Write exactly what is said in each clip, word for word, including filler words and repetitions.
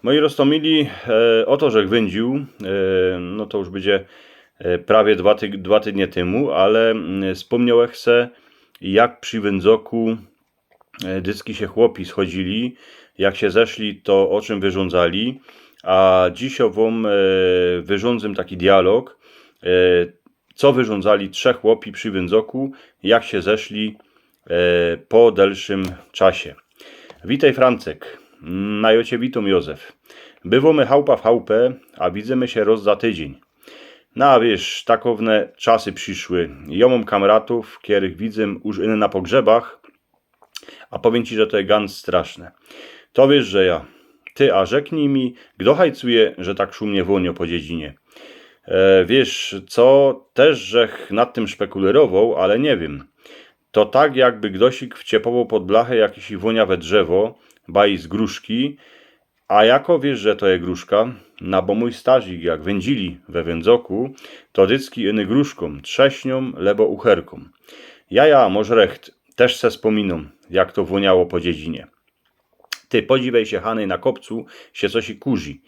Moji roztōmili, e, ô to, żech wyndziōł, e, no to już bydzie, e, prawie dwa tyg-, dwa tydnie tymu, ale, mm, spōmniołech se, jak przi wyndzoku, e, dycki sie chłopi schodzili, jak sie zeszli, to ô czym wyrządzali, a dzisiej wōm, e, wyrządzym taki dialog, e, co wyrządzali trzech chłopi przi wyndzoku, jak sie zeszli, e, po dalszym czasie. Witej, Francek. Na jocie witōm, Józef. Bywōmy chałpa w chałpie, a widzymy sie roz za tydziyń. Na, wiysz, takowne czasy prziszły. Jo mōm kamratōw, kerych widzym już ino na pogrzebach, a powiym ci, że to je gans straszne. To wiysz, że ja. Ty, a rzeknij mi, gdo hajcuje, że tak szumnie wōnio po dziedzinie? E, wiysz co, tyż żech nad tym szpekulyrowoł, ale niy wiym. To tak, jakby gdosik wciepowoł pod blachę jakiś wōniawe drzewo, baj z gruszki. A jako wiysz, że to je gruszka? Na, bo mōj starzik, jak wyndzili we wyndzoku, to dycki iny gruszkōm, trzeszniōm lebo ucherkōm. Ja, ja, mosz recht, tyż se spōminōm, jak to wōniało po dziedzinie. Ty, podziwej sie, Hany, na kopcu sie coś kurzi.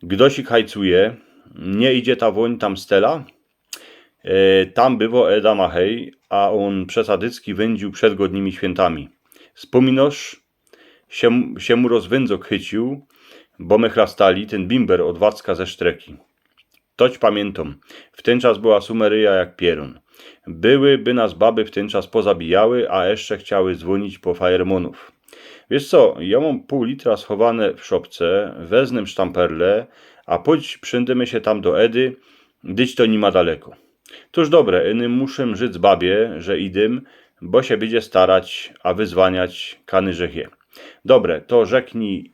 Gdosik hajcuje, niy idzie ta wōń tam z tela? E, tam było Eda Machej, a ôn przeca dycki wyndziōł przed godnymi świyntami. Spōminosz? Sie, sie mu roz wyndzok chyciōł, bo my chlastali, tyn bimber ôd Wacka ze sztreki. Toć pamiyntōm. W tyn czas była sumeryja jak pierōn. Byłyby nas baby w tyn czas pozabijały, a jeszcze chciały zwōnić po fajermōnōw. Wiysz co, jo mōm pōł litra schowane w szopce, weznōm sztamperle, a pōdź, przyndymy sie tam do Edy, dyć to niy ma daleko. Tōż dobre, iny muszym rzyc babie, że idym, bo sie bydzie starać, a wyzwaniać kany żech je. Dobre, to rzeknij,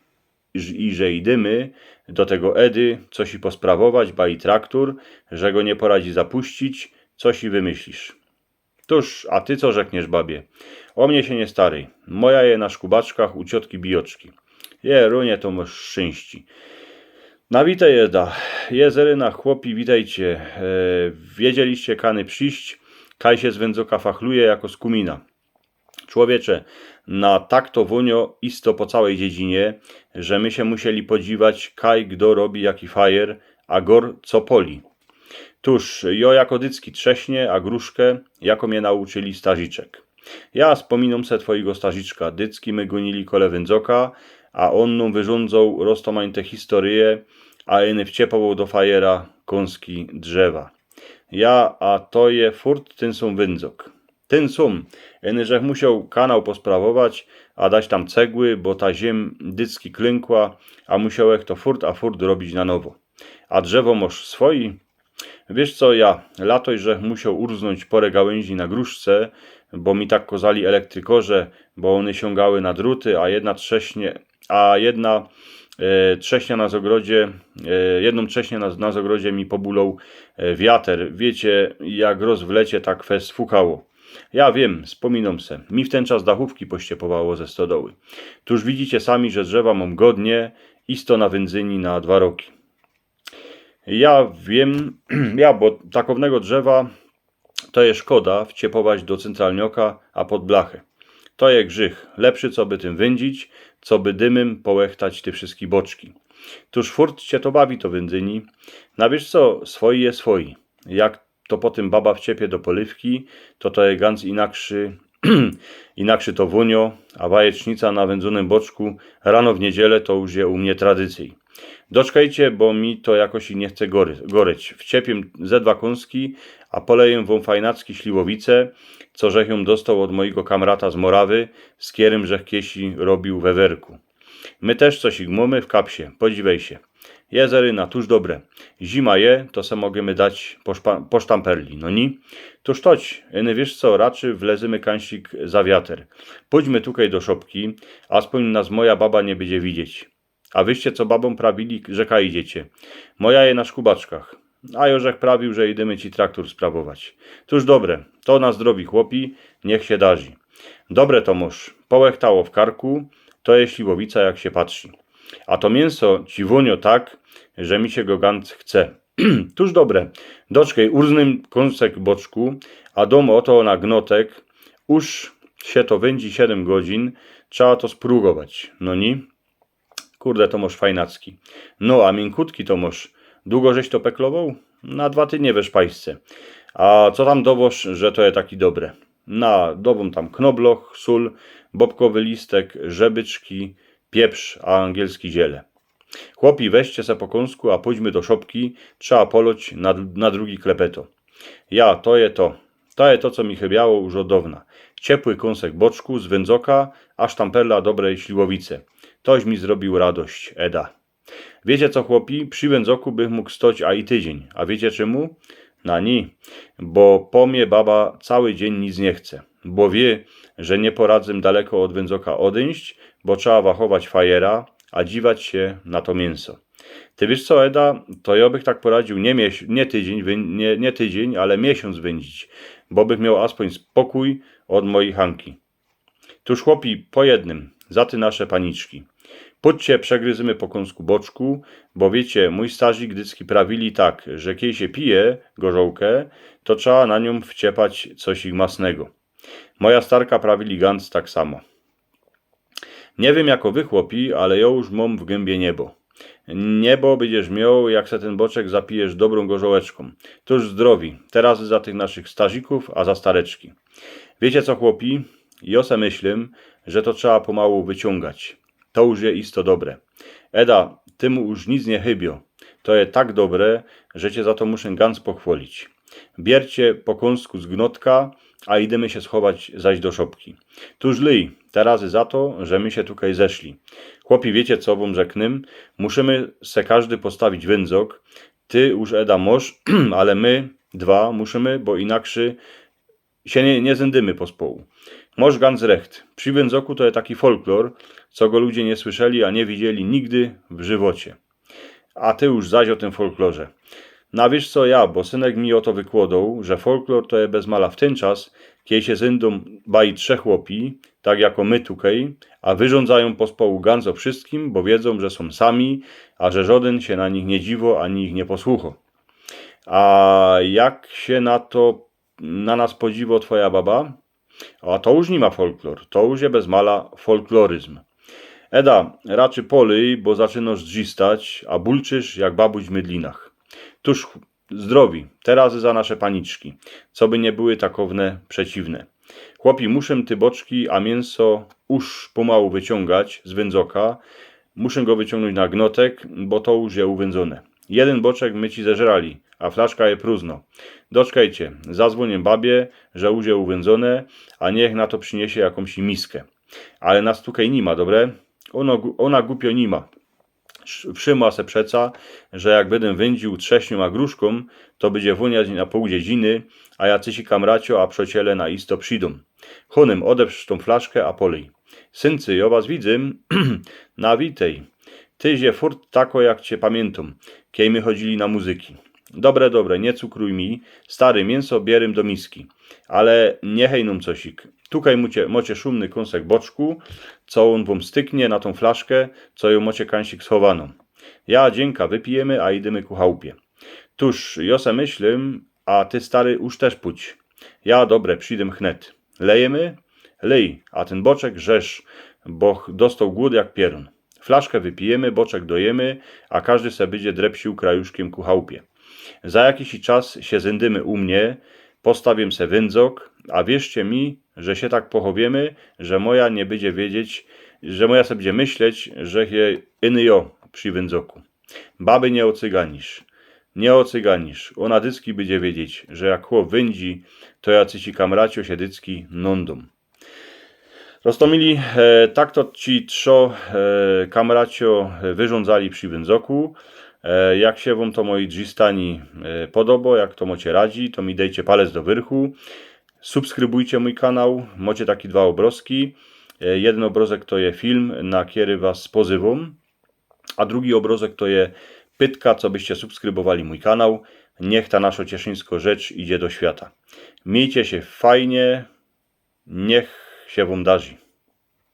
ż-, i że idymy do tego Edy, coś i posprawować, baj i traktor, że go niy poradzi zapuścić, coś i wymyślisz. Tōż, a ty co rzekniesz babie? Ô mie sie niy staryj. Moja je na szkubaczkach u ciotki Bijoczki. Jerunie, to mosz szczyńści. Na, witej, Eda. Jezeryna, chłopi, witejcie. E, wiedzieliście kany prziść, kaj sie z wyndzoka fachluje jako z kōmina. Człowiecze, na tak to wōnio isto po całej dziedzinie, że my sie musieli podziwać, kaj gdo robi jaki fajer, a gor co poli. Tōż, jo jako dycki trzesznie, a gruszkã, jako mie nauczyli starziczek. Ja spōminōm se twojego starziczka, dycki my gōnili kole wyndzoka, a ôn nōm wyrządzōł roztōmajte historyje, a iny wciepowoł do fajera kōnski drzewa. Ja, a to je furt tyn sōm wyndzok. Tyn sōm, iny żech musioł kanał posprawować, a dać tam cegły, bo ta ziym dycki klynkła, a musiołech to furt a furt robić na nowo. A drzewo mosz swoji? Wiysz co, ja, latoś żech musioł urznōńć porã gałyndzi na gruszce, bo mi tak kozali elektrykorze, bo ône siōngały na druty, a jedna trześnie, a jedna, e, trześnia na zogrodzie, e, jednōm trześniã na, na zogrodzie mi pobuloł, e, wiater. Wiycie, jak roz w lecie tak fest fukało. Ja wiym, spōminōm se. Mi w tyn czas dachōwki pościepowało ze stodoły. Tōż widzicie sami, że drzewa mōm godnie, isto na wyndzyni na dwa roki. Ja wiym, ja, bo takownego drzewa to je szkoda wciepować do cyntralnioka, a pod blachã. To je grzych. Lepszy, coby tym wyndzić, coby dymym połechtać te wszyjske boczki. Tōż furt cie to bawi, to wyndzyni. Na, wiysz co, swoji je swoji. Jak to potym baba wciepie do polywki, to to je gans inakszy, inakszy to wōnio, a wajecznica na wyndzōnym boczku rano w niedzielã to już je u mie tradycyj. Doczkejcie, bo mi to jakoś i niy chce gory-, goreć. Wciepiym ze dwa kōnski, a polejym wōm fajnacki śliwowice, co żech jōm dostoł ôd mojigo kamrata z Morawy, z kerym żech kejsi robiōł we werku. My tyż coś i mōmy w kapsie, podziwej sie. Jezeryna, tōż dobre. Zima je, to se mogymy dać poszpa-, posztamperli, no ni? Tōż toć, iny, wiysz co, raczy wlezymy kańsik za wiater. Pōdźmy tukej do szopki, aspōń nas moja baba niy bydzie widzieć. A wyście co babōm prawili, że kaj idziecie? Moja je na szkubaczkach. A jo żech prawiōł, że idymy ci traktor sprawować. Tōż dobre, to na zdrowi, chłopi, niych sie darzi. Dobre to mosz, połechtało w karku, to je śliwowica, jak sie patrzi. A to miynso ci wōnio tak, że mi sie go gans chce. Tōż dobre, doczkej, urznōm kōnsek boczku, a dōm ô to na gnotek, już sie to wyndzi siedym godzin, trzeba to sprugować, no ni? Kurde, Tomasz, fajnacki. No, a minkutki, Tomasz, dugo żeś to peklowoł? Na dwa tydnie we szpajsce. A co tam dowosz, że to je taki dobre? Na, dowōm tam knobloch, sōl, bobkowy listek, żebyczki, pieprz, a angielski ziele. Chłopi, weźcie se po kōnsku, a pōdźmy do szopki, trzeba poloć na, na drugi klepeto. Ja, to je to. To je to, co mi chybiało już ôd downa. Ciepły kōnsek boczku z wędzoka, a sztamperla dobrej śliwowice. Toś mi zrobił radość, Eda. Wiecie co, chłopi, przi wędzoku bych mōg stoć a i tydziyń. A wiecie czymu? Na ni. Bo po mie baba cały dziyń nic niy chce. Bo wiy, że niy poradzym daleko ôd wędzoka ôdyńść, bo trzeba wachować fajera, a dziwać sie na to miynso. Ty wiysz co, Eda, to jo bych tak poradził niy, mieś- niy tydziyń, wyń- niy, niy tydziyń, ale miesiōnc wyńdzić, bo bych mioł aspōń spokōj ôd mojij Hanki. Tōż, chłopi, po jednym, za te nasze paniczki. Pōdźcie, przegryzymy po kōnsku boczku, bo wiycie, mōj starzik dycki prawiyli tak, że kiej sie pije gorzołkã, to trzeba na niōm wciepać coś ich masnego. Moja starka prawiyli gynać tak samo. Niy wiym jako wy, chłopi, ale jo już mōm w gynbie niebo. Niebo bydziesz mioł, jak se tyn boczek zapijesz dobrōm gorzołeczkōm. Tōż zdrowi, te razy za tych naszych starzikōw, a za stareczki. Wiycie co, chłopi? Jo se myślym, że to trzeba pomału wyciōngać. To już je isto dobre. Eda, ty mu już nic niy chybio. To je tak dobre, że cie za to muszã gynać pochwolić. Biercie po kōnsku z gnotka, a idymy sie schować zaś do szopki. Tōż lyj, te razy za to, że my sie tukej zeszli. Chłopi, wiycie co wōm rzeknōm? Musimy se kŏżdy postawić wyndzok. Ty już, Eda, mosz, ale my dwa musimy, bo inakszy sie niy, niy zyndymy pospołu. Mosz gynać recht. Przi wyndzoku to je taki folklor, co go ludzie niy słyszeli, a niy widzieli nigdy w żywocie. A ty już zaś ô tym folklorze. Na wiysz co, ja, bo synek mi ô to wykłodoł, że folklor to je bez mala w tyn czas, kiej sie zyndōm baj trze chłopi, tak jako my tukej, a wyrządzajōm pospołu gynać ô wszyskim, bo wiedzōm, że sōm sami, a że żodyn sie na nich niy dziwo, ani ich niy posłucho. A jak sie na to, na nas podziwo twoja baba? A to już niy ma folklor, to już je bez mala folkloryzm. Eda, raczy polyj, bo zaczynosz drzistać, a bulczysz jak babuś w mydlinach. Tōż, ch- zdrowi, te razy za nasze paniczki, coby niy były takowne przeciwne. Chłopi, muszym ty boczki, a miynso już pomału wyciōngać z wyndzoka. Muszym go wyciōngnōńć na gnotek, bo to już je uwyndzōne. Jedyn boczek my ci zeżrali, a flaszka je prōzno. Doczkejcie, zazwōniã babie, że już je uwyndzōne, a niych na to prziniysie jakōmś miskã. Ale nas tukej niy ma, dobre? Ôna gu- ôna gupio niy ma. Sz- wszyma se przeca, że jak bydã wyndziōł trześniōm a gruszkōm, to bydzie wōniać na pōł dziedziny, a jacysi kamracio a przociele na isto przidōm. Chōnym, ôdeprz tōm flaszkã, a polyj. Syncy, jo was widzym. Na, witej. Tyś je furt tako, jak cie pamiyntōm, kiej my chodzili na muzyki. Dobre, dobre, niy cukruj mi, stary, miynso bierym do miski. Ale niechej nōm cosik. Tukej mocie, mocie szōmny kōnsek boczku, co ôn wōm styknie na tōm flaszkã, co jōm mocie kansik schowanōm. Ja, dziynka, wypijymy, a idymy ku chałpie. Tōż, jo se myślym, a ty, stary, już tyż pōdź. Ja, dobre, przidym chnet. Lejymy? Lej, a tyn boczek rzesz, boch dostoł głōd jak pierōn. Flaszkã wypijymy, boczek dojymy, a kŏżdy se bydzie drepsiōł krajuszkiym ku chałpie. Za jakisi czas sie zyndymy u mie, postawiym se wyndzok, a wierzcie mi, że sie tak pochowymy, że moja niy bydzie wiedzieć, że moja se bydzie myśleć, że je iny jo przi wyndzoku. Baby niy ôcyganisz. Niy ôcyganisz. Ôna dycki bydzie wiedzieć, że jak chłop wyndzi, to jacysi kamracio sie dycki nōndōm. Roztōmili, e, tak to ci trzo, e, kamracio, e, wyrządzali przi wyndzoku. E, jak sie wōm to moje drzistanie, e, podobo, jak to mocie radzi, to mi dejcie palec do wyrchu. Subskrybujcie mōj kanał, mocie taki dwa ôbrozki. E, jedyn ôbrozek to je film, na kery was pozywōm, a drugi ôbrozek to je pytka, co byście subskrybowali mōj kanał. Niych ta naszo cieszyńsko rzecz idzie do świata. Miyjcie sie fajnie, niych sie wōm darzi.